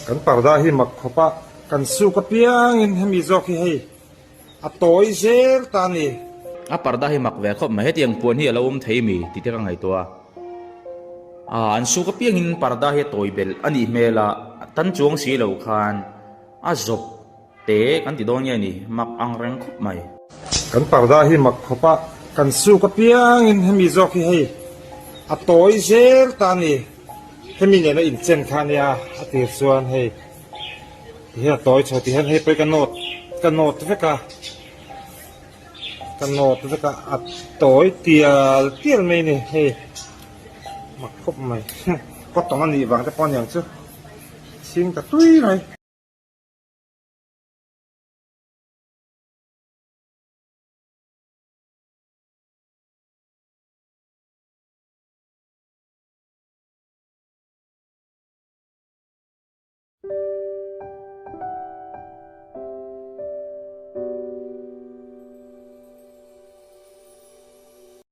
Kan parda hi mak khawp a, kan suk apiangin hemi zawk hi hei a tawi zel ta a ni. A parda hi mak ve khawp mai, hetiang puan hi a lo awm thei mi tih te ka ngaihtuah a. Aa an suk apiangin parda hi a tawi belh a nih hmel a, tan chuang si lo khan a zawp Te kan ti dawn nge ni, mak ang reng khawp mai. Kan parda hi mak khawp a, kan suk apiangin hemi zawk hi hei a tawi zel ta a ni. Hemi nena inchen kha a nia, a tir chuan hei tihian a tawi chho tihian hei pawh hi ka nawt ka nawt vek a, ka nawt vek a, a tawi tial tial mai a ni hei mak khawp mai. Cotton a nih vang te pawh a niang chu, chhing ta tui mai.